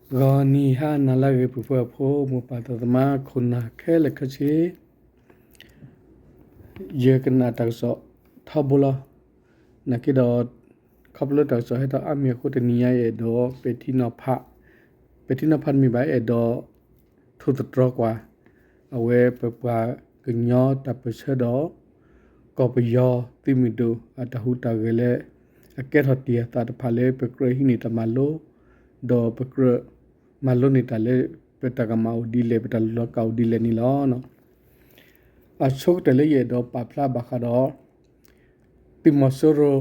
ဂီၤနံၤဟါနၤလၢအဂ့ၤ ပုၢ်ဖိဝဲၢ်ဖိ မိၢ်ပၢ်သးသမါ ခိၣ်နၢ်ခဲလၢာ်ခဲဆ့, ယကနၣ်တၢ်ကစီၣ်ထီဘိလီၤ. နာ်က့ဒီး ခီဖျိတၢ်ကစီၣ်ဟဲထီၣ်အါမံၤအဃိ တနံၤညါယအဲၣ်ဒိး ပဲာ်ထံနီၤဖး, ပဲာ်ထံနီၤဖးတမ့ၢ်ဘၣ် အဲၣ်ဒိး ထိၣ်သတြီၤကွၢ် အဝဲပပှၤကညီတၢ်ပၢၢ်ဆၢဒီး ကီၢ်ပယီၤသုးမုၢ်ဒိၣ်အတၢ်ဟူးတၢ်ဂဲၤလၢ အကဲထီၣ်တ့ၢ်အသးတဖၣ်လၢ ပကြၢးဟံးန့ၢ်တၢ်မၤလိ ဒီးပကြၢးမၤလိန့ၢ်တၢ်လၢ ပတၢ်ကမၣ်အိၣ်ဒ်လဲၣ် ပတၢ်လူၤလီၤကၢ်အိၣ်ဒ်လဲၣ်န့ၣ်လီၤ. အဆိကတၢၢ်လၢယအဲၣ်ဒိးပာ်ဖျါဘၣ်ဃးဒီး သုးမီၤစိရိၤ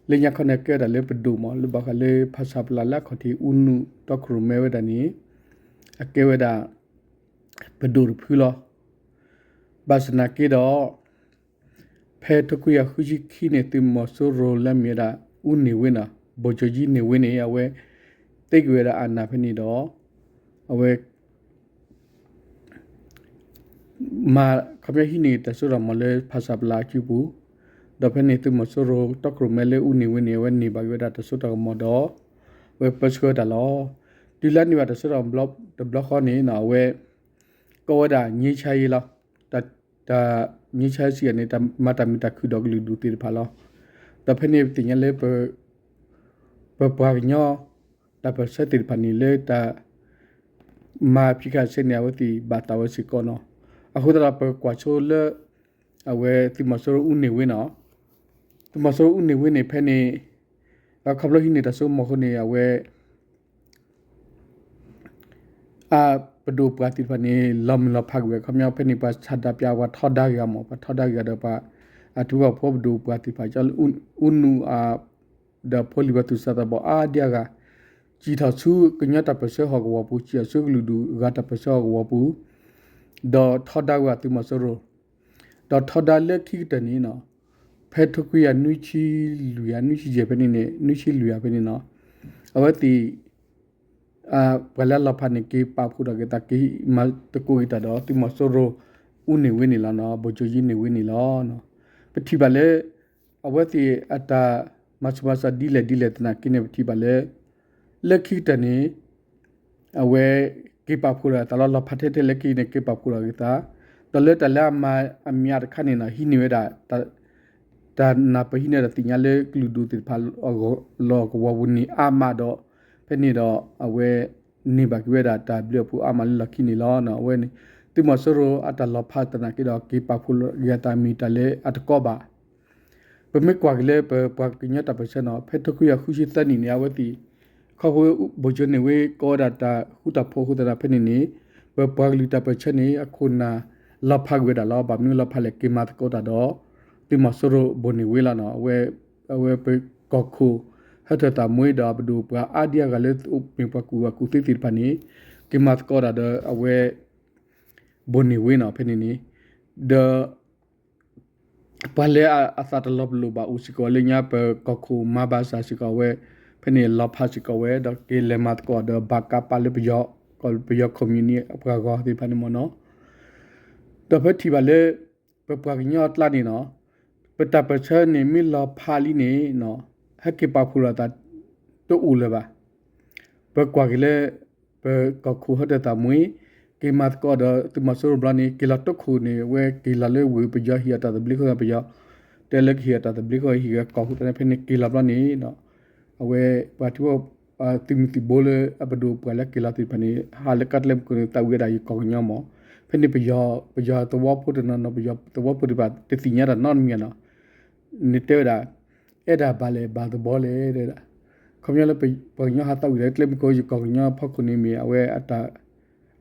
လၢညါခီန့ၣ် အကဲဝဲဒၣ်လၢပဒိၣ်မး လၢဘၣ်ဃးလၢဖၣ်ဆၣ်ပျၢ်လၢအခီၣ်ထံး အူနုၣ်တီခိၣ်ရိၣ်မဲဝဲဒၣ်န့ၣ် အကဲဝဲဒၣ် ပဒိၣ်တဖုလီၤ. ဘၣ်ဆၣ်နာ်က့ဒီး ဖဲထိခွံကယၤဃုဆံခံန့ၣ် သုးမီၤစိရိၤလၢအမ့ၢ်ဝဲဒၣ် အူန့ၢ်ဝ့နီၤ ဘိၣ်ကၠိၤကၠံန့ၢ်ဝ့န့ၣ် အဝဲသ့က့ၤဝဲဒၣ်အနၢ်ဖဲန့ၣ်ဒီး အဝဲ မၤခီပညီဟံးန့ၢ်တၢ်စိတၢ်ကမီၤလၢဖၣ်ဆၣ်ပျၢ်အစုပူၤ, ဒီးဖဲန့ၣ် သုးမီၤစိရိၤတီခိၣ်ရိၣ်မဲလၢအူန့ၢ်ဝ့န့ၣ် အဝဲန့ၢ်ဘၣ်က့ၤဝဲဒၣ်တၢ်စိတၢ်ကမီၤဒီး အဝဲပၢဆှၢဝဲဒၣ်လီၤ. တုၤလၢန့ၢ်ဘၣ်တၢ်စိတၢ်ကမီၤတဘျီဃီန့ၣ် အဝဲ ကိးဝဲဒၣ် ငြိမ်းချမ်းရေး လီၤ. တၢ် ငြိမ်းချမ်းရေး စံးယၤန့ၣ် တၢ်မၤတၢ်မုာ်တၢ်ခုၣ်ဒီးကလုာ်ဒူၣ်သ့ၣ်တဖၣ်လီၤ. ဒီးဖဲန့ၣ်ပသ့ၣ်ညါလၢ ပပှၤကညီ တၢ်ပၢၢ်ဆၢသ့ၣ်တဖၣ်န့ၣ် လၢတၢ်မၤဖံးခၣ်ဆဲးန့ၣ် အဝဲသ့ၣ်ဘၣ်သးဝဲစ့ၢ်ကီးနီၤ. အဃိသတးဒီး ပကွၢ်ဆိလၢ အဝဲသုးမီၤစိရိၤအူန့ၢ်ဝ့နီၤ, သုးမီၤစိရိၤအူန့ၢ်ဝ့န့ၣ် ဖဲန့ၣ် ခီဖျိဟံးန့ၢ်တၢ်စိကမီၤအဃိန့ၣ် အဝဲ အပဒိၣ်ပှၢ်သ့ၣ်တဖၣ်န့ၣ် လီၤမုၢ်လီၤဖးကွံာ်ဝဲ ခီပညီဖဲန့ၣ် ပှၤဆန္ဒပြ ပှၤထီဒါက့ၤဂၤမး ပှၤထီဒါက့ၤဂၤဒီးပှၤ အထံဖိကီၢ်ဖိပဒိၣ်ပှၢ်သ့ၣ်တဖၣ် ကၠီလၢ အူနုၣ် ဒီးဖိလံၤပှၤသူၣ်စၢ်သးဘီၣ်အါဒံအါဂၤ စံၣ်ထီၣ်ဆူကညီတၢ်ပၢၢ်ဆၢဟီၣ်ကဝီၤပူၤ စံၣ်ထီၣ်ဆူကလုာ်ဒူၣ်အဂၤတၢ်ပၢၢ်ဆၢဟီၣ်ကဝီၤပူၤ ဒီးထီဒါဝဲဒၣ်သုးမီၤစိရိၤ ဒီးထီဒါလၢခံကတၢၢ်န့ၣ် ဖဲထိခွံကယၤနွံဆံလွံၢ်ဧါ နွံဆံယဲၢ်ဖဲန့ၣ်န့ၣ် နွံဆံလွံၢ်ဧါဖဲန့ၣ်နီၤ အဝဲသ့ၣ် ပှၤလၢအလီၤဖးန့ၣ် က့ၤပာ်ဖှိၣ်ထီၣ်က့ၤသး က့ၤမၤသကိးက့ၤတၢ်ဒီး သုးမီၤစိရိၤအူန့ၢ်ဝ့န့ၣ်လီၤနီၤ ဘိၣ်ကၠိၤကၠံန့ၢ်ဝ့န့ၣ်လီၤ. ပထံၣ်ဘၣ်လၢ အဝဲသ့ၣ်အတၢ်မၤဆူးမၤဆါဒ်လဲၣ်ဒ်လဲၣ်သနာ်က့န့ၣ် ပထံၣ်ဘၣ်လၢ လၢခံကတၢၢ်န့ၣ် အဝဲက့ၤပာ်ဖှိၣ်ထီၣ်အသးလီၤ လီၤဖးထဲထဲလၢခံန့ၣ် က့ၤပာ်ဖှိၣ်ထီၣ်က့ၤသး ဒီးလၢတၢ်လၢအမၤအမံၤတခါန့ၣ်နီၤ ဟံးန့ၢ်ဝဲဒၣ် တၢ်နၢ်ပၢၢ်ဟံးန့ၢ်ဒီးသ့ၣ်ညါလၢကလုာ်ဒူၣ်သ့ၣ်တဖၣ် လီၢ်ကဝီၤပူၤန့ၣ်အါမးဒီး ဖဲန့ၣ်ဒီးအဝဲ န့ၢ်ဘၣ်က့ၤဝဲဒၣ်တၢ်ဘျုးအဖှိၣ်အါမးလၢလီၢ်ခံန့ၣ်လီၤ. အဝဲန့ၣ် သုးမီၤစိရိၤအတၢ်လီၤဖးသနာ်က့ဒီး က့ၤပာ်ဖှိၣ်က့ၤအသးမ့ၢ်တၢ်လၢအတကီဘၣ် ပမ့ၢ်ကွၢ်က့ၤလၢပပှၤကညီတၢ်ပၢၢ်ဆၢနီၤ ဖဲထိခွံကယၤဃုဆံသၢနံၣ်န့ၣ် အဝဲသ့ၣ် ခီဖျိဘိၣ်ကၠိၤန့ၢ်ဝ့ကိးဝဲဒၣ်တၢ်ဃူတၢ်ဖိးအဃိသတးဒီး ဖဲန့ၣ်န့ၣ် ပပှၤကလုာ်တၢ်ပၢၢ်ဆၢန့ၣ် အခိၣ်နၢ်လီၤဖးကွံာ်ဝဲဒၣ်လီၤ. ဘၣ်မနုၤလီၤဖးလဲၣ် က့ၤမၤသကိးတၢ်ဒီး သုးမီၤစိရိၤဘိၣ်န့ၢ်ဝ့လီၤနီၤ. အဝဲပကီၢ်ခိၣ် ဟၢထၢၣ်သးမှ့ဒီးပဒိၣ်ပှၤအါဒံအါဂၤလၢမ့ၢ်ပှၤကူၣ်ဘၣ်ကူၣ်သ့သ့ၣ်တဖၣ်န့ၣ် က့ၤမၤသကိးတၢ်ဒီးအဝဲ ဘိၣ်န့ၢ်ဝ့နီၤ ဖဲန့ၣ်န့ၣ် ဒီး ပှၤလၢအသးတလီၤပလိာ်ဘၣ်အိၣ်စ့ၢ်ကီးလၢညါ ပကီၢ်ခိၣ်မၤဘၣ်စၢ်စ့ၢ်ကီးဝဲ ဖဲန့ၣ်လီၤဖးစ့ၢ်ကီးဝဲ ဒီးက့ၤလဲၤမၤသကိးဒီးဘၣ်ကးပာ်လၢပယီၤ ပယီၤ communist ပှၤဂီၤသ့ၣ်တဖၣ်န့ၣ်မ့ၢ်နီၤ ဒီးပထံၣ်ဘၣ်လၢ ပပှၤကညီအကျါန့ၣ်နီၤ ပတၢ်ပၢၢ်ဆၢန့ၣ် မ့ၢ်လီၤဖးလံန့ၣ် ဟဲက့ၤပာ်ဖှိၣ်လိာ်သး တအိၣ်လၢၤဘၣ်. ပကွၢ်က့ၤလၢ ပကီၢ်ခိၣ်ဟၢထၢၣ်သးမှ့ က့ၤမၤသကိးဒီးသုးမီၤစိရိၤဘျီန့ၣ် က့ၤလီၤတခိၣ်န့ၣ် အဝဲက့ၤလီၤလၢဝ့ၢ်ပယီၤဟံၣ်အတၢ်သဘျ့ခိၣ်သးပယီၤ တဲလၢကဟ့ၣ်အတၢ်သဘျ့ခိၣ်ဟံၣ်ဂဲၤကီၢ်ခိၣ်သးန့ၣ် ဖဲန့ၣ်က့ၤလီၤဘျီန့ၣ် အဝဲပှၤထံဖိ သုးမုၢ်သံၣ်ဘိလၢအပဒိၣ်ပှၢ်လၢက့ၤလီၤသ့ၣ်တဖၣ်န့ၣ် ဟးလၢကါတလဲမုၢ်ခိၣ်န့ၣ် သးဝံၣ်ဝဲဒၣ်ယကီၢ်ကညီမး ဖဲန့ၣ်ပယီၤ ပယီၤသဝီဖိတနီၤနီၤ ပယီၤသဝီဖိတဖၣ် တသ့ၣ်ညါတၢ်နီတမံၤနီၤ န့ၣ်တဲဝဲဒၣ် အဲၣ်ဒၣ်ဘၣ်လဲၣ်ဘၣ်သဘီလဲၣ် တဲဝဲဒၣ် ခီပညီလၢပှၤကညီဟးသးဝံၣ်ဒီးကျဲမုၢ်ခိၣ်ယကီၢ်ကညီဖီခိၣ်န့ၣ်မ့ၢ်အဝဲအတၢ်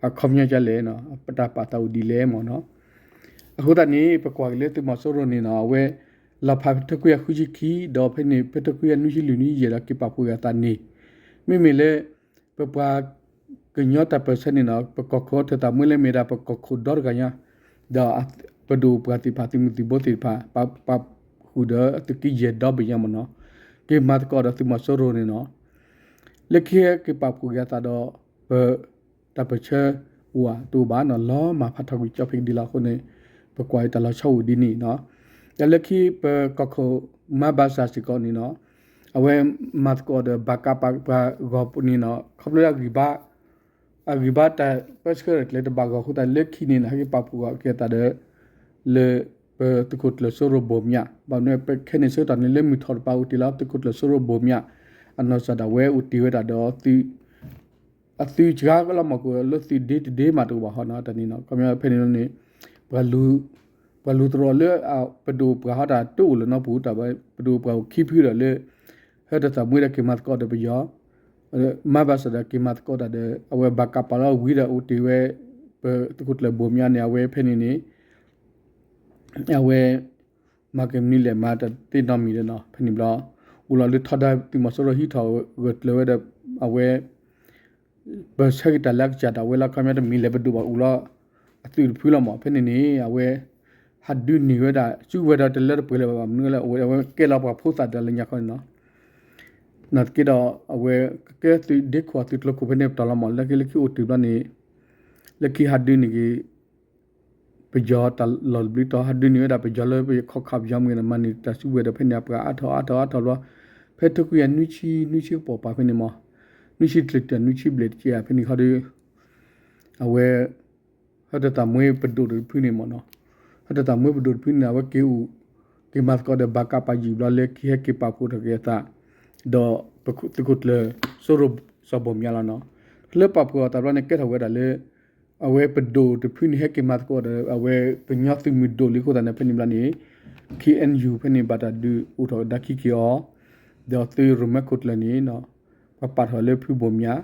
အခီပညီဒ်လဲၣ် ပတၢ်ပာ်သးအိၣ်ဒ်လဲၣ်မ့ၢ်နီၤ အဃိသတးန့ၣ် ပကွၢ်က့ၤလၢသုးမီၤစိရိၤန့ၣ်နီၤ အဝဲ လီၤဖးဖဲထိခွံကယၤဃုဆံခံ ဒီးဖဲန့ၣ် ဖဲထိခွံကယၤနွံဆံလွံၢ်နွံဆံယဲၢ်ဒီးက့ၤပာ်ဖှိၣ်က့ၤအသးန့ၣ် မ့မ့ၢ်လၢ ပပှၤကညီတၢ်ပၢၢ်ဆၢန့ၣ်နီၤ ပကီၢ်ခိၣ်ဟၢထၢၣ်သးမှ့လၢမ့ၢ်ဒၣ်ပကီၢ်ခိၣ်ဒီတဂၤညါ ဒီးပဒိၣ်ပှၢ်သ့ၣ်တဖၣ် သုးမုၢ်သံၣ်ဘိသ့ၣ်တဖၣ် ပာ်ဃုာ်ဒီးသုးက့ယဲၢ်ဒီဘ့ၣ်ညါမ့ၢ်နီၤ က့ၤမၤသကိးဒီးသုးမီၤစိရိၤန့ၣ်နီၤ လၢခံက့ၤပာ်ဖှိၣ်က့ၤအသးဒီး ပတၢ်ပၢၢ်ဆၢအိၣ်ဧါတအိၣ်ဘၣ်နီၤ လီၤမၢ်ဖးထီၣ်ကွံာ်ကၠီဖဲကဒံလီၤအဃိန့ၣ် ပကွၢ်တၢ်လီၤဆီအိၣ်ဒ်န့ၣ်နီၤ ဒီးလၢခံပကီၢ်ခိၣ်မၤဘၣ်စၢ်စ့ၢ်ကီးန့ၣ်နီၤ အဝဲမၤသကိးဒီးဘၣ်ကးပာ်ပှၤဂီၢ်န့ၣ်နီၤ ခီဖျိလၢ အဂံၢ်ဘါတၢ်ပၢဆှၢကျဲတဘၣ်ဂီၢ်အဃိသတး လၢခံန့ၣ်နီၤ ဟဲက့ၤပာ်ဖှိၣ်အီၤက့ၤအသးဒီး လၢ ပသုးခိၣ်ကျၢၢ်စိရိၤဘိၣ်မၠး ဘၣ်မနုၤ ပခဲန့ၣ်ဆၢကတီၢ်န့ၣ် လၢမုၢ်ထီၣ်တပၤအိၣ်တ့ၢ်လီၤ သုးခိၣ်ကျၢၢ်စိရိၤဘိၣ်မၠး အနီၢ်ကစၢ်ဒၣ်ဝဲအိၣ်တ့ၢ်ဝဲဒၣ်ဒီး အသုးစှၤကလီၤမၢ်ကအိၣ်လၢသုးဒ့တဒ့မးတအိၣ်ဘၣ်ဟီနီၤ တၢ်န့ၣ်နီၤ ခီပညီဖဲန့ၣ်န့ၣ် ပှၤလူၤသရိာ်လၢ ပဒိၣ်ပှၤဟီတၢ်တအိၣ်လၢၤနီတပူၤ ပဒိၣ်ပှၤအိၣ်ခံဖုဒီးလၢ ဟဲတၢ်သးမှံဒီးက့ၤမၤသကိးဒီးပယီၤ မၤဘၣ်ဆၣ်ဒီးက့ၤမၤသကိးတၢ်ဒီး အဝဲဘၣ်ကးပာ်လီၤဝံၤဒီးအိၣ်တ့ၢ်ဝဲ ပသုးခိၣ်ကျၢၢ်ဘိၣ်မၠးန့ၣ် အဝဲဖဲန့ၣ်န့ၣ် အဝဲ မၤက့ၤမနုၤလဲၣ် မၤတၢ်သ့နီတမံၤဒီးနီၤ ဖဲန့ၣ်ဘျီ အိၣ်လီၤလၢထီဒါသုးမီၤစိရိၤဟံးထီၣ်ဂၢၢ်ကျၢၤဝဲဒီး အဝဲ ပဆၢက့ၤတၢ်လၢအကစၢ်ဒၣ်ဝဲလီၤ ခီပညီတမံၤလဲၣ်ပဒိၣ်ဘၣ်အိၣ်လီၤ အသုးတဖုလီၤမၢ် ဖဲန့ၣ်န့ၣ် အဝဲ ဟးဒုးန့ၢ်ဝဲဒၣ် စုကဝဲၤဒီးတလၢတပှဲၤလၢၤဘၣ် ဘၣ်မနုၤလဲၣ် အဝဲကဲလီၤပှၤဖိသၣ်ဒီးလၢညါခီန့ၣ်နီၤ နာ်သက့ဒီး အဝဲကကဲသုးဒ့ခိၣ်အသုးကျိၤခိၣ်ဖဲန့ၣ်ပတီၢ်လီၤမၢ် လၢခံလၢခံအိၣ်တ့ၢ်ဘျီန့ၣ် လၢခံဟးဒုးန့ၢ်က့ၤ ပယီၤတၢ်လီၢ်တဘျုးတီၤ ဟးဒုးန့ၢ်ဝဲဒၣ်ပယီၤလၢပယီၤခီၣ်ခးပယီၤမ့ၢ်ဂ့ၤဒီး မၤန့ၢ်တၢ်စုကဝဲၤဒီးဖဲန့ၣ် ပှၤအါထီၣ်အါထီၣ်အါထီၣ်ဘျီ ဖဲထိခွံကယၤနွံဆံ နွံဆံကပီၤပၤဖဲန့ၣ်မၢ် နွံဆံတချုးတၢ်နွံဆံဘျဲၣ်တက့ၢ်ဧါ ဖဲန့ၣ်ခီဒီး အဝဲ ဟဲတၢ်သးမှံပဒိၣ်တဖုန့ၣ်မၢ်နီၤ ဟဲတၢ်သးမှံပဒိၣ်တဖုန့ၣ် အဝဲက့ၤအိၣ် က့ၤမၤသကိးဒီးဘၣ်ကးပာ်ယုၢ်ဘျီလၢခံဟဲက့ၤပာ်ဖှိၣ်ထီၣ်က့ၤအသး ဒီးသုးခိၣ်ကျၢၢ်စိရိၤစီၤဘိၣ်မၠးလီၤနီၤ လၢပာ်ဖှိၣ်အီၤတၢ်ဘျီန့ၣ် ကဲထီၣ်ဝဲဒၣ်လၢ အဝဲပဒိၣ်တဖုန့ၣ် ဟဲက့ၤမၤသကိးဒီး အဝဲကညီသုးမုၢ်ဒိၣ်လံအဃိသတးန့ၣ် ဖဲန့ၣ်ဘျီန့ၣ် ခ့ၣ်အဲၣ်ယူၣ် ဖဲန့ၣ်ဘၣ်တၢ်ဒုးအိၣ်ထီၣ်ကဒါခံက့ၤအီၤ ဒီးသုးရိၣ်မဲခိၣ်ကျၢၢ်န့ၣ် ပှၤပာ်ထီၣ်လၢဖုဘိၣ်မၠး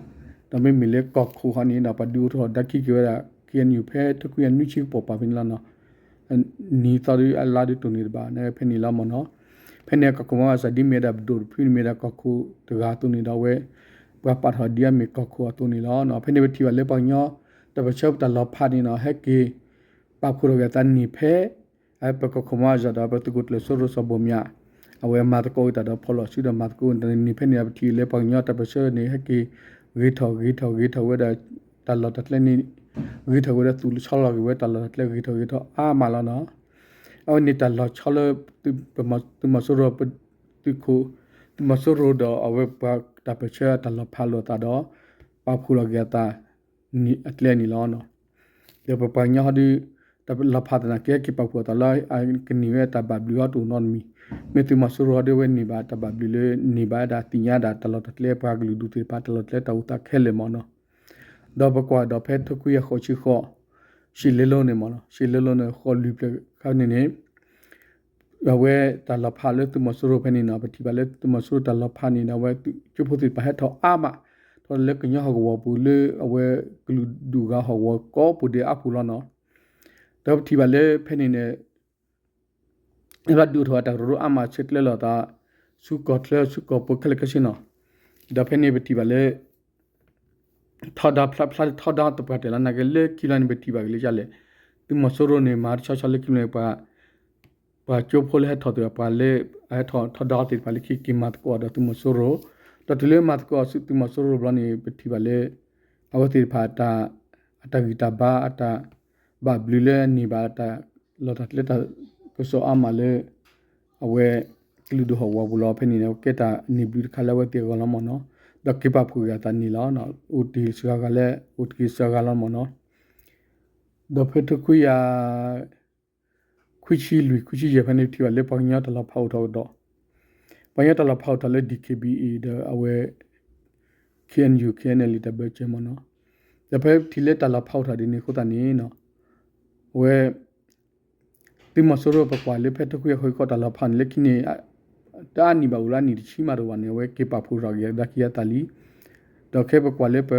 ဒီးမ့မ့ၢ်လၢကီၢ်ခိၣ်ဃီန့ၣ်ဒီး ပှၤဒုးအိၣ်ထီၣ်ဒါခံက့ၤဝဲဒၣ် ခ့ၣ်အဲၣ်ယူၣ် ဖဲထိခွံကယၤနွံဆံကပီၤပၤဖဲန့ၣ်လီၤနီၤ နံၤသီဒုးအလါဒုးတိၢ်န့ၢ်တဘၣ် ဖဲန့ၣ်လီၤမၢ်နီၤ ဖဲန့ၣ်ကီၢ်ခိၣ်မီၤအစၢ်ဒ်မ့ၢ်ဝဲဒၣ်ပဒိၣ်တဖုန့ၣ်မ့ၢ်ဝဲဒၣ်ကီၢ်ခိၣ်တဂၤအသိးန့ၣ်ဒီး အဝဲ ပှၤပာ်ထီၣ်ဒ်အမ့ၢ်ကီၢ်ခိၣ်အသိးန့ၣ်လီၤ. ဖဲန့ၣ်ပထံၣ်ဘၣ်လၢပှၤကညီ တၢ်ပၢၢ်ဆၢတၢ်လီၤဖးန့ၣ်နီၤ ဟဲက့ၤ ပာ်ဖှိၣ်ထီၣ်က့ၤအသးန့ၢ်ဖဲ ပကီၢ်ခိၣ်မီၤအစၢ်ဒီး ပသုးခိၣ်ကျၢၢ်စိရိၤစီၤဘိၣ်မၠး အဝဲမၤသကိးက့ၤတၢ်ဒီးဖီၣ်လီၤစုဒီးမၤသကိးန့ၣ် ဖဲန့ၣ်ပထံၣ်လၢပှၤကညီတၢ်ပၢၢ်ဆၢန့ၣ် ဟဲက့ၤ ဂ့ၤထီၣ်ဂ့ၤထီၣ်ဂ့ၤထီၣ်ဝဲဒၣ် တၢ်လီၢ်တၢ်ကျဲန့ၣ် ဂ့ၤထီၣ်ဝဲဒၣ် သူၣ်လီၤဆီလီၤက့ၤဝဲတၢ်လီၢ်တၢ်ကျဲဂ့ၤထီၣ်ဂ့ၤထီၣ်အါမးလီၤနီၤ. အဝဲန့ၣ်တၢ်လီၤဆီလၢ သုးမီၤစိရိၤ သုးခိၣ် သုးမီၤစိရိၤဒီးအဝဲပှၤတၢ်ပၢၢ်ဆၢတၢ်လီၤဖးလိာ်အသးဒီး ပာ်ဖှိၣ်လီၤက့ၤအသး အကျဲန့ၣ်လီၤ. ဒီးပပှၤကညီဟီဒုး တၢ်လီၤဖးသနာ်က့ ဟဲက့ၤပာ်ဖှိၣ်အသးလၢ ကန့ၢ်ဝဲတၢ်ဘၣ်ဘျုးဟီတအိၣ်နီတမံၤ, မ့ၢ်သုးမီၤစိရိၤဟီဒုးအဝဲန့ၢ်ဘၣ်တၢ်ဘၣ်ဘျုးလၢ န့ၢ်ဘၣ်ဝဲဒၣ်သ့ၣ်ညါဒၣ်တၢ်လီၢ်တၢ်ကျဲပှၤကလုာ်ဒူၣ်သ့ၣ်တဖၣ်တၢ်လီၢ်တၢ်ကျဲတၢ်အိၣ်သးခဲလၢာ်မ့ၢ်နီၤ. ဒီးပကွၢ်ဒီးဖဲထိခွံကယၤဃိးဆံဃိး ရှံၣ်လ့လိန့ၣ်မ့ၢ်နီၤ ရှံၣ်လ့လိန့ၣ် ဃိးလွံၢ်ဖျၢၣ်ခါန့ၣ်န့ၣ် အဝဲတၢ်လီၤဖးလၢသုးမီၤစိရိၤဖဲန့ၣ်နီၤ ပထံၣ်ဘၣ်လၢသုးမီၤစိရိၤတၢ်လီၤဖးန့ၣ်ဒီး အဝဲကၠိဖိသ့ၣ်တဖၣ်ဟဲထီၣ်အါမး ထီၣ်လၢကညီဟီၣ်ကဝီၤပူၤလၢအဝဲကလုာ်ဒူၣ်ဂၤဟီၣ်ကဝီၤကိးပူၤဒဲးအါပူၤလီၤနီၤ. ဒီးပထံၣ်ဘၣ်လၢဖဲန့ၣ်န့ၣ် ဘၣ်ဒုးအိၣ်ထီၣ်အတၢ်ကရၢကရိအါမးဆဲးကျၢလီၤသး ဆူကီၢ်ချၢဆူကီၢ်ပူၤခဲလၢာ်ခဲဆ့နီၤ. ဒီးဖဲန့ၣ်ပထံၣ်ဘၣ်လၢ ထီဒါဖျါဖျါထီဒါသပှၢ်တၢၢ်လီၤ နာ်က့လၢခံလီၤန့ၣ် ပထံၣ်ဘၣ်က့ၤလၢယလဲၣ် သုးမီၤစိရိၤန့ၣ် မၤတဆီဆီလၢခံန့ၣ် ပှၤကၠိဖိလၢဟဲထီၣ်သ့ၣ်တဖၣ် ပှၤလၢအဟဲထီၣ်ထီဒါသ့ၣ်တဖၣ်လၢခံ က့ၤမၤသကိးဒီးသုးမီၤစိရိၤ, ဒီးတုၤလၢမၤသကိးသုးမီၤစိရိၤဘျီန့ၣ် ပထံၣ်ဘၣ်လၢ အဝဲသ့ၣ်တဖၣ် အတၢ်ဂံၢ်တၢ်ဘါ အတၢ်ဘၣ်ဘျုးလၢန့ၢ်ဘၣ်တၢ်လီၢ်တၢ်ကျဲတၢ်ကစီၣ်အါမးလၢ အဝဲကလုာ်ဒူၣ်ဟီၣ်ကဝီၤပူၤလီၤ. ဖဲန့ၣ်န့ၣ် ကဲတၢ်န့ၢ်ဘျုးတခါလၢအဝဲသ့ၣ်အဂီၢ်လီၤမ့ၢ်နီၤ. ဒီးက့ၤပာ်ဖှိၣ်က့ၤအသးန့ၣ်လီၤ. အိၣ်တ့ၢ်စှၤဂၤလၢ အိၣ်တ့ၢ်စှၤဂၤလီၤမ့ၢ်နီၤ. ဒီးဖဲထိခွံကယၤ ခွံဆံလွံၢ် ခွံဆံယဲၢ်ဖဲန့ၣ် ပထံၣ်ဘၣ်လၢပှၤကညီတၢ်လီၤဖးအိၣ်ထီၣ်ကဒီး, ပှၤကညီတၢ်လီၤဖးအိၣ်ထီၣ်လၢ DKBA ဒီးအဝဲ KNU KNLA တၢ်ဘၢၣ်စၢၤမ့ၢ်နီၤ. ဒီးဖဲပထံၣ်လၢတၢ်လီၤဖးအိၣ်ထီၣ်ဒ်န့ၣ်အဃိသတးန့ၣ် အဝဲ သုးမီၤစိရိၤပကွၢ်လၢဖဲထိခွံကယၤဃိးဆံဃိးတၢ်လီၤဖးန့ၣ် လၢခံန့ၣ် တအါနံၣ်ဘၣ်အိၣ်လၢအနံၣ်တဆံမးတအိၣ်ဘၣ်န့ၣ် အဝဲက့ၤပာ်ဖှိၣ်ထီၣ်က့ၤအသးခံအသးလံ. ဒီးခဲပကွၢ်လၢပ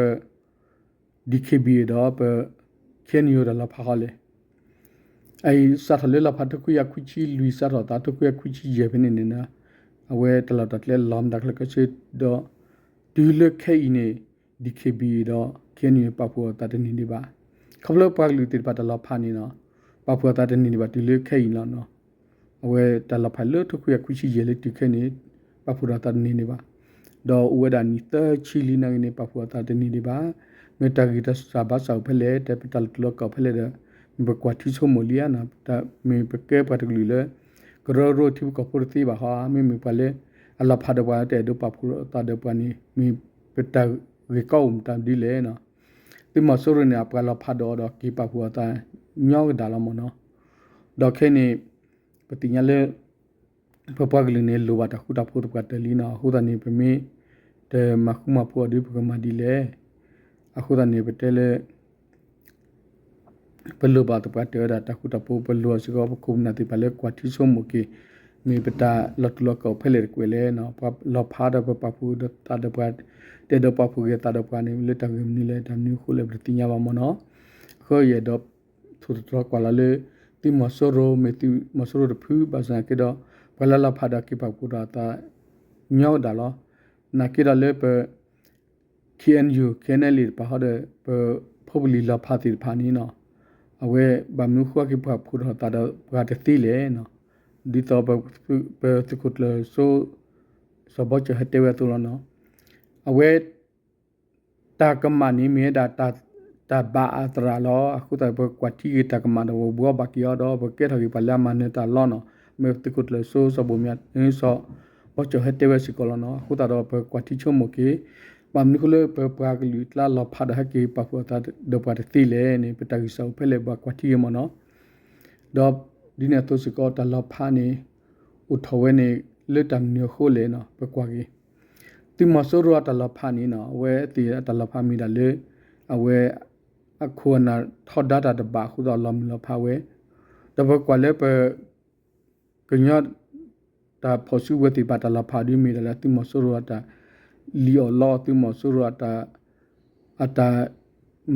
DKBA ဒီးပ KNU တၢ်လီၤဖးဃီလဲၣ်. အအံၤစးထီၣ်လၢလီၤဖးထိခွံကယၤခွံဆံလွံၢ် စးထီၣ်သးထိခွံကယၤခွံဆံယဲၢ်ဖဲန့ၣ်န့ၣ် အဝဲတၢ်လီၢ်တၢ်ကျဲလီၤမတၤကျဲကဆ့ဒီး တုၤလၢခဲအံၤန့ၣ် DKBA ဒီး KNU ပာ်ဖှိၣ်အသးတန့ၢ်ဒံးဘၣ်. ခီဖျိပှၤကလုာ်သ့ၣ်တဖၣ်တၢ်လီၤဖးန့ၣ်နီၤ ပာ်ဖှိၣ်အသးတန့ၢ်ဒံးဘၣ် တုၤလၢခဲအံၤလီၤနီၤ. အဝဲတၢ်လီၤဖးလၢထိခွံကယၤခွံဆံယဲၢ်လၢတုၤခဲအံၤန့ၣ် ပာ်ဖှိၣ်ထီၣ်အသးတန့ၢ်ဒံးဘၣ်. ဒီးအိၣ်ဝဲဒၣ်နံၣ်သၢဆံလံနာ်က့န့ၣ် ပာ်ဖှိၣ်အသးတန့ၢ်ဒံးဘၣ်. မ့ၢ်တၢ်ဂံၢ်တၢ်စၢ်ဘါစၢ်အိၣ်ဖဲလဲၣ် တဲပတၢ်လီၤတူာ်လီၤကာ်ဖဲလဲၣ်ဒီး မ့ၢ်ပကွၢ်ထံဆိကမိၣ်လံဧါနီၤ. မ့ၢ်ပကဲပှၤတကလုာ်လၢ ကရၢကရိထံဖိကီၢ်ဖိတသ့ဘၣ်ဟီဧါ, မ့မ့ၢ်ပှၤလၢ အလီၤဖးဒီးပှၤတအဲၣ်ဒိးပာ်ဖှိၣ်အသးဒီးပှၤန့ၣ် မ့ၢ်ပတၢ်ဂ့ၢ်ကီအိၣ်မတၤဒ်လဲၣ်နီၤ. သုးမီၤစိရိၤန့ၣ် အပှၤလီၤဖးဒီးအီၤဒီးက့ၤပာ်ဖှိၣ်အသးညီကဒၣ်လီၤမ့ၢ်နီၤ. ဒီးခဲအံၤန့ၣ် ပသ့ၣ်ညါလၢ ပပှၤကလုာ်န့ၣ် လိၣ်ဘၣ်တၢ်ဃူတၢ်ဖိးသပှၢ်တၢၢ်လံနီၤ. အဃိသတးန့ၣ် ပမ့ၢ်တမၤဃူမၤဖိးအီၤဒီး ပကမၤဒ်လဲၣ်. အဃိသတးန့ၣ် ပတဲလၢ ပလိၣ်ဘၣ်သပှၢ်တၢၢ်ဝဲဒၣ်တၢ်ဃူတၢ်ဖိး, ပလိၣ်အီၤစ့ၢ်ကီး ပခိၣ်ပနၢ်သ့ၣ်တဖၣ်လၢကွၢ်ထံဆိကမိၣ်က့ၤ မ့ၢ်ပတၢ်လီၤတူာ်လီၤကာ်အိၣ်ဖဲလဲၣ်တကွဲးလဲၣ်နီၤ. ပှၤလီၤဖးဒီးပပာ်ဖှိၣ်ဒီးသးဒီးပှၤ တအဲၣ်ဒိးပာ်ဖှိၣ်က့ၤသးဒီးပှၤန့ၣ် လၢတၢ်ဂ့ၢ်မနုၤလဲၣ်, တၢ်မနုၤအဃိလဲၣ် ပတသ့ၣ်ညါဘၣ်မ့ၢ်နီၤ. အဃိယအဲၣ်ဒိး ထိၣ်သတြီၤကွၢ်လီၤလၢ သုးမီၤစိရိၤ မ့ၢ်သုးမီၤစိရိၤတဖု ဘၣ်ဆၣ်သနာ်က့ဒီး ပှၤလၢလီၤဖးဒီးက့ၤပာ်ဖှိၣ်ဒီးအသး ညီကဒၣ်လီၤ. နာ်က့ဒီးလၢပ ခ့ၣ်အဲၣ်ယူၣ် ခ့ၣ်အဲၣ်ယူၣ်လ့ၣ်တဖၣ်ဟီဒီး ပဖိပလံၤလီၤဖးသ့ၣ်တဖၣ်န့ၣ်နီၤ, အဝဲဘၣ်မနုၤဃိက့ၤပာ်ဖှိၣ်ထီၣ်သးဒီးပှၤတသ့လဲၣ်နီၤ. ဒ်သိးပသုးခိၣ်ကျၢၢ်စိ စီၤဘီကၠီၣ်ဟဲတဲဝဲအသိးလီၤနီၤ. အဝဲ တၢ်ကမၣ်န့ၣ်မ့ၢ်ဝဲဒၣ် တၢ်ဘၣ်အသရၣ်လီၤ. အဃိသတး ပကွၢ်ထံက့ၤတၢ်ကမၣ်ဒီးပဘှီဘၣ်က့ၤအီၤဒီး ပကဲထီၣ်က့ၤပှၤလၢအမၤနၢၤတၢ်လီၤနီၤ. မ့ၢ်သုးခိၣ်ကျၢၢ်စိ စီၤဘိၣ်မၠး စီၤဘီကၠီၣ်ဟဲတဲဝဲစ့ၢ်ကီးလီၤနီၤ. အဃိသတးဒီး ပကွၢ်ထံဆိကမိၣ်က့ၤ ဘၣ်မနုၤအဃိလၢပပှၤကလုာ်အကျါလီၤဖးဒီးဟဲက့ၤပာ်ဖှိၣ်အသးဒီးပှၤတသ့လဲၣ်န့ၣ် ပတၢ်ဂံၢ်စၢ်အိၣ်ဖဲလဲၣ် ပှၤကွၢ်ထံက့ၤမ့ၢ်နီၤ. ဒီးဒ်န့ၣ်အသိးစ့ၢ်ကီး တၢ်လီၤဖးန့ၣ် အိၣ်ထီၣ်ဝဲန့ၣ် လၢတၢ်မနုၤအဃိလဲၣ်နီၤ ပကွၢ်က့ၤ သုးမီၤစိရိၤအတၢ်လီၤဖးန့ၣ်နီၤ အဝဲသ့ၣ်အတၢ်လီၤဖးမ့ၢ်ဒၣ်လၢ အဝဲ အခိၣ်အနၢ်ထီဒါတၢ်တဘၣ်အဃိသတးလီၤမုၢ်လီၤဖးဝဲ, ဒီးပကွၢ်လၢပ ကညီ တၢ်ဖီၣ်စုကဝဲၤသ့ၣ်တဖၣ်တၢ်လီၤဖးဒ်မ့ၢ်ဒၣ်လၢသုးမီၤစိရိၤအတၢ်လံၣ်အီၣ်လီအီၣ် သုးမီၤစိရိၤ အတၢ်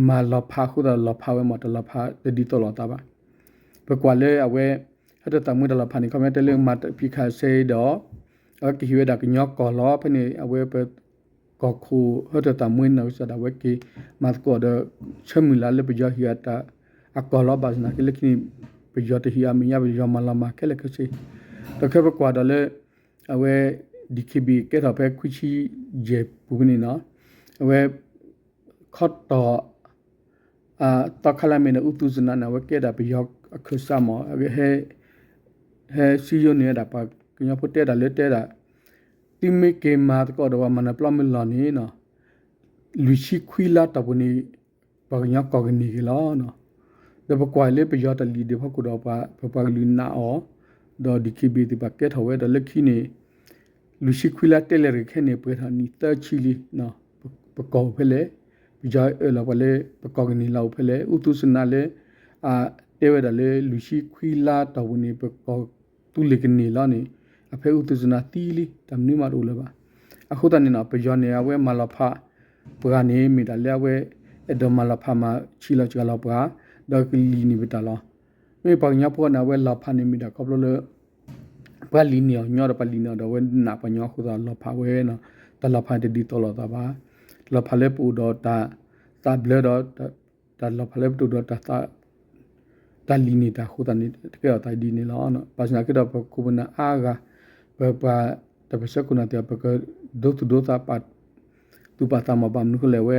မၤလီၤဖးအဃိသတးလီၤဖးဝဲမ့ၢ် တၢ်လီၤဖးတဒ်သိးလိာ်သးဘၣ်. ပကွၢ်လၢအဝဲ ဟၢတၢ်သးမှံတၢ်လီၤဖးန့ၣ် ခီပညီတဲလၢမၤပံးခးစဲဒီး အဝဲကဟ့ၣ်ဝဲဒၣ်ကညီကီၢ်လီၤ. ဖဲန့ၣ် အဝဲပ ကီၢ်ခိၣ်ဟၢတၢ်သးမှံနီၢ်ကစၢ်ဒၣ်ဝဲက့ၤ မၤသကိးဒီး ဆၢမုၢ်လၢ်လၢပယီၤဟ့ၣ်အတၢ် အကီၢ်လီၤ. ဘၣ်ဆၣ်သနာ်က့လၢခံန့ၣ် ပယီၤတဟ့ၣ်အမဲာ်ညါ ပယီၤမၤလီၤမၢ်ခဲလၢာ်ခဲဆ့. ဒီးခဲပကွၢ်ဒီးလၢ အဝဲ DKBA ကဲထီၣ်ဖဲခွံဆံယဲၢ်ပူၤဖဲန့ၣ်နီၤ အဝဲ ခီတီၢ် သီခါလၢမ့ၢ်ဒီး ဦးသုဇနၣ်န့ၣ် အဝဲကဲဒၣ်ပယီၤအခၢၣ်စးမ့ၢ် ဟဲစံယိန့ၢ်ဝဲဒၣ်ပှၤကညီဖိတဲတၢ်လၢတဲဒၣ် သုမ့ၢ်က့ၤမၤသကိးဒီးပှၤမၤနၢၤပျီမုၢ်လီၤန့ၣ် လွံၢ်ဆံခွံလါတီၢ်ပူၤန့ၣ် ပှၤကညီကီၢ်ကန့ၢ်က့ၤလီၤ. ဒီးပကွၢ်လၢပယီၤတၢ်လံၣ်ဒံးဖီခိၣ်ဒီး ပပှၤကလုာ်နာ်အီၤ ဒီး DKBA သ့ၣ်တဖၣ်ကဲထီၣ်ဝဲဒီးလၢခံန့ၣ် လွံၢ်ဆံခွံလါတဲလဲၣ်တဂ့ၤ ခဲန့ၣ် ပှဲၤထီၣ်နံၣ်သၢဆံလံ. ပကီၢ်အိၣ်ဖဲလဲၣ်, ပယီၤအၢၣ်လီၤပှၤလၢ ပကီၢ်ကန့ၢ်လီၤအိၣ်ဖဲလဲၣ်. ဦးသုဇနၣ်လၢ အတဲဝဲဒၣ်လၢလွံၢ်ဆံခွံလါတီၢ်ပူၤန့ၣ် ပကီၢ်သူလ့ၤကန့ၢ်လီၤန့ၣ် အဖဲဦးသုဇနၣ်သံလံ တၢ်မနုၤမးတအိၣ်လၢၤဘၣ်. အဃိသတးန့ၣ်နီၤ ပယီၤန့ၣ် အဝဲမၤလီၤဖးပှၤန့ၣ် မ့ၢ်ဒၣ်လၢအဝဲ အဲၣ်ဒိးမၤလီၤဖးမၤဆံးလီၤစှၤလီၤပှၤ ဒီးကလံၣ်န့ၢ်ပတၢ်လီၤ. မ့ၢ်ပှၤကညီဖိန့ၣ် အဝဲလီၤဖးန့ၣ်မ့ၢ်ဒၣ်ခီဖျိလၢ ပှၤလံၣ်န့ၢ်အီၤညီဒီး ပှၤလံၣ်န့ၢ်အီၤဒီး အဝဲနာ်ပှၤကညီအဃိသတးလီၤဖးဝဲနီၤ. တၢ်လီၤဖးတဒ်သိးလိာ်သးဘၣ်. လီၤဖးလၢပအိၣ်ဒီးတၢ်သးဘျၢဒီး တၢ်လီၤဖးလၢပတအိၣ်ဒီးတၢ်သး တၢ်လံၣ်န့ၢ်တၢ်အဃိသတးန့ၣ် တကဲထီၣ်သးဒ်န့ၣ်လီၤ. ဘၣ်ဆၣ်သနာ်က့ဒီး ပခိၣ်ပနၢ်အါဂၤ ပပှၤတၢ်ပၢၢ်ဆၢခိၣ်နၢ်သ့ၣ်တဖၣ် ပကဒိသူၣ်ဒိသးပာ်သူၣ်ပာ်သးမၤဘၣ်မနုၤအဃိလဲၣ်ဝဲ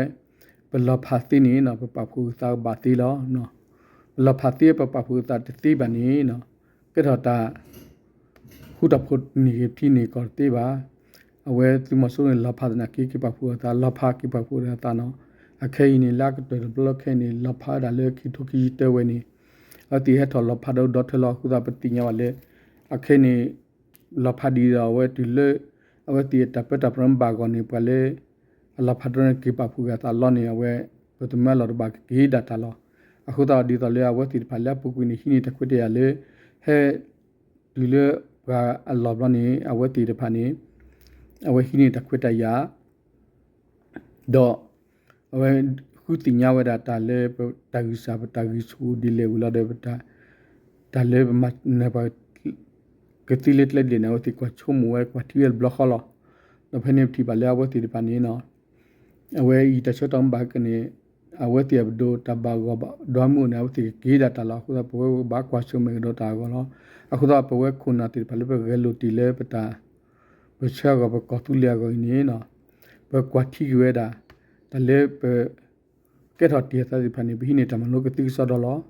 ပလီၤဖးသ့န့ၣ် ပပာ်ဖှိၣ်က့ၤသးဘၣ်သ့လီၤ. ပလီၤဖးသ့ ပပာ်ဖှိၣ်က့ၤသးတသ့ဘၣ်န့ၣ် ကဲထီၣ်တၢ် ဃူတၢ်ဖိးန့ၢ်ဂ့ၤထံန့ၢ်ကီၢ်တသ့ဘၣ်. အဝဲသုးမီၤစိရိၤန့ၣ် လီၤဖးသနာ်က့ က့ၤပာ်ဖှိၣ်အသး လီၤဖးက့ၤပာ်ဖှိၣ်ဒီးအသးနီၤ. အခဲအံၤန့ၣ် လၢအကတၢၢ်တဘျီလၢခဲအံၤန့ၣ် လီၤဖးဝဲဒၣ်လၢခံထိခံဆံတၢဝဲန့ၣ် အဝဲသ့ၣ်ဟဲထီၣ်လီၤဖးဒီးဒီထၢလီၤအဃိသတး ပသ့ၣ်ညါဘၣ်လၢ အခဲအံၤန့ၣ် လီၤဖးဒ်ဒီးအဝဲတုၤလၢ အဝဲသ့ၣ်အတၢ်ပၢတၢ်ပြးမ့ၢ်ဘၣ်အဂီၢ်န့ၣ် ပှၤလၢ အလီၤဖးဒီးန့ၣ် က့ၤပာ်ဖှိၣ်က့ၤအသးလီၤန့ၣ် အဝဲ ပသမၢလီၤတဘၣ်ကက့ၤဒၣ်တၢ်လီၤ. အဃိသတးဒ်သိးလၢအဝဲသ့ၣ်တဖၣ်လၢအပူၤကွံာ်န့ၣ် ဟံးန့ၢ်တၢ်ခွဲးတၢ်ယာ်လၢ ဟဲ တုၤလၢပှၤအလီၢ်ဘျီန့ၣ် အဝဲသ့ၣ်တဖၣ်န့ၣ် အဝဲဟံးန့ၢ်တၢ်ခွဲးတၢ်ယာ် ဒီး အဝဲဃုသ့ၣ်ညါဝဲဒၣ်တၢ်လၢပတၢ်ဂံၢ်စၢ် ပတၢ်ဂံၢ်ဆူၣ်ဒ်လဲၣ်ဝံၤလီၤဒီး ပတၢ် တၢ်လၢပမၤနၢၤပှၤ ကသံလၢကျဲဒ်လဲၣ်န့ၣ် အဝဲသ့ၣ်ကွၢ်ဆိကမိၣ်ဝဲကွၢ်ထံဝဲတဘျီဃီလီၤ. ဒီးဖဲန့ၣ်ပထံၣ်ဘၣ်လၢအဝဲသ့ၣ်တဖၣ်န့ၣ် အဝဲအံၤတၢ်ဆၢကတီၢ်မ့ၢ်ဘၣ်ကန့ၣ် အဝဲသ့ၣ်အပဒိၣ်တၢ်ဘၣ်ဂီၢ်ဘၣ်ဒွါမုၢ်အိၣ်န့ၣ် အဝဲသ့ၣ်ကက့ၤဒၣ်တၢ်လီၤ. အဃိသတး ပဝဲဘၣ်ကွၢ်ဆၢၣ်မဲာ်ကဒီးတၢ်အဂီၢ်လီၤ. အဃိသတး ပဝဲခိၣ်နၢ်သ့ၣ်တဖၣ်လၢပဂဲၤလိာ်တ့ၢ်လၢပတၢ် ပဆၢအဂီၢ် ပကီၢ်သူလ့ၤအဂီၢ်အံၤန့ၣ် ပကွၢ်ထံက့ၤဝဲဒၣ် တၢ်လၢပ ကဲထီၣ်တ့ၢ်အသးသ့ၣ်တဖၣ်န့ၣ် ပဟံးန့ၢ်တၢ်မၤလိကသံၣ်ကစီဒီလီၤ.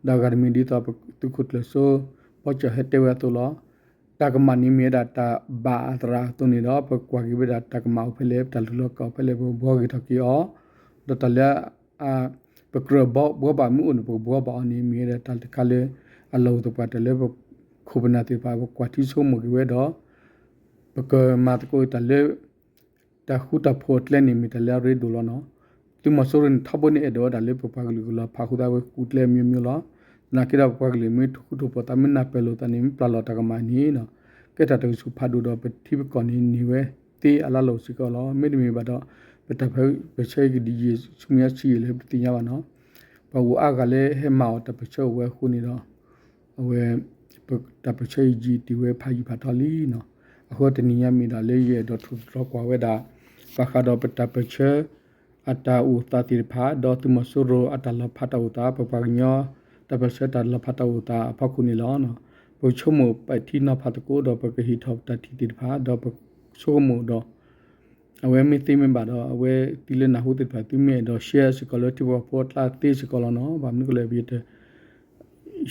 ဒီးအဂၤတမံၤဒ်သိး သုးခိၣ်ကျၢၢ်စိ ဘီကၠီၣ်ဟဲတဲဝဲအသိးလီၤ. တ တၢ်ကမၣ်န့ၣ်မ့ၢ်ဝဲဒၣ်တၢ်ဘၣ်အသရၣ်အသိးန့ၣ်ဒီး ပကွၢ်က့ၤဝဲဒၣ်တၢ်ကမၣ်အိၣ်ဖဲလဲၣ်, ပတၢ်လုၢ်လီၤကၢ်အိၣ်ဖဲလဲၣ်, ပကဘှီဂ့ၤထီၣ်က့ၤအီၤ, ဒီးတၢ်လၢ ပကြၢးဘှီဘၣ်မ့ၢ်အိၣ်န့ၣ် ပကဘှီဘၣ်အီၤန့ၣ် မ့ၢ်ဝဲဒၣ်တၢ်တခါလၢ အလီၢ်အိၣ်သပှၢ်တၢၢ်လၢပခိၣ်ပနၢ်သ့ၣ်တဖၣ် ပကွၢ်ထံဆိကမိၣ်က့ၤဝဲဒီး ပကမၤသကိးတၢ်လၢ တၢ်ဃူတၢ်ဖိးအကျဲန့ၣ် မ့ၢ်တၢ်လၢအရ့ဒိၣ်လီၤနီၤ. သုးမီၤစိရိၤန့ၣ် ထီဘိန့ၣ် အဲၣ်ဒိးဝဲဒၣ်လၢပပှၤကလုာ်ကလီၤဖးဃုာ်သးဝဲ ကူၣ်ကျဲ မျိုးမျိုး လီၤ. သနာ်က့ဒီး ပပှၤကလုာ်မ့ၢ်ထိၣ်ဃူထိၣ်ဖိးသး မ့ၢ်နၢ်ပၢၢ်လိာ်သးန့ၣ် မ့ၢ်ပျၢ်လီၤတၢ်ကမၣ်န့ၣ်နီၤ, ကဲတၢ်တကဆူးဖးဒိၣ်ဒီး ပထံပကီၢ်န့ၣ် န့ၢ်ဝဲသ့အလါလီၤစ့ၢ်ကီးလီၤ. မ့တမ့ၢ်ဘၣ်ဒီး ပတၢ်ပၢၢ်ဆၢအံၤ ကဒံးယံာ်ဆူမဲာ်ညါဆံးယံာ်လၢပတသ့ၣ်ညါဘၣ်နီၤ. ပှၤအိၣ်အါဂၤလၢဟဲမၤအီၣ်တၢ်ပၢၢ်ဆၢအိၣ်ဝဲအဃိန့ၣ်ဒီး အဝဲ တၢ်ပၢၢ်ဆၢအံၤ ယံာ်တ့ၢ်ဝဲဖးယံာ်ဖးထီလံနီၤ. အဃိတနံၤညါမ့ၢ်ဒၣ်လၢယအဲၣ်ဒိးထိၣ်သတြီၤကွၢ်ဝဲဒၣ် ဘၣ်ဃးဒီးပတၢ်ပၢၢ်ဆၢ အတၢ်အိၣ်သးသ့ၣ်တဖၣ် ဒီးသုးမီၤစိရိၤအတၢ်လီၤဖးတၢ်အိၣ်သး ပပှၤကညီ တၢ်ပၢၢ်ဆၢတၢ်လီၤဖးတၢ်အိၣ်သးအဖီခိၣ်န့ၣ်လီၤ. ပကဆိကမိၣ်ပထံနီၤဖးသကိးဒီး ပကဟ့ၣ်ထီၣ်ပတၢ်ထံၣ်သ့ၣ်တဖၣ် ဒီးပဆိကမိၣ်ဒီး အဝဲမ့ၢ်သ့မ့ၢ်ဘၣ်ဒီး အဝဲသုလၢနၢ်ဟူသ့ၣ်တဖၣ် သုမ့ၢ်အဲၣ်ဒိး share စ့ၢ်ကီးလၢထံဖိကီၢ်ဖိအကျါသ့စ့ၢ်ကီးလီၤနီၤ. ဘၣ်မနုၤအဃိလဲၣ် ပယတ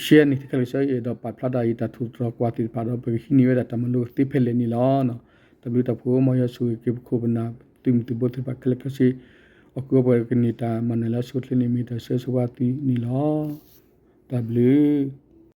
share န့ၣ် သုခဲလၢာ်ဆၢအဲၣ်ဒိးပာ်ဖျါဒၣ်ယတၢ်ထိၣ်သတြီၤကွၢ်သ့ၣ်တဖၣ်ဒီး ပကဟံးန့ၢ်ဝဲဒၣ်တၢ်မၤလိကသ့ဖဲလဲၣ်န့ၣ်လီၤ. တၢ်ဘျုးတၢ်ဖှိၣ် မ်ယွၤဆိၣ်ဂ့ၤက့ၤပခိၣ်ပနၢ် သုးမုၢ်သံၣ်ဘိသ့ၣ်တဖၣ်ခဲလၢာ်ခဲဆ့ အီၣ်ကုးအီပှဲၤကန့ၢ်တၢ်မၤနၢၤလၢအဆိအချ့န့ၣ် မ့ၢ်တၢ်ဆၢဂ့ၤဆၢဝါသုန့ၣ်လီၤ. တၢ်ဘျုး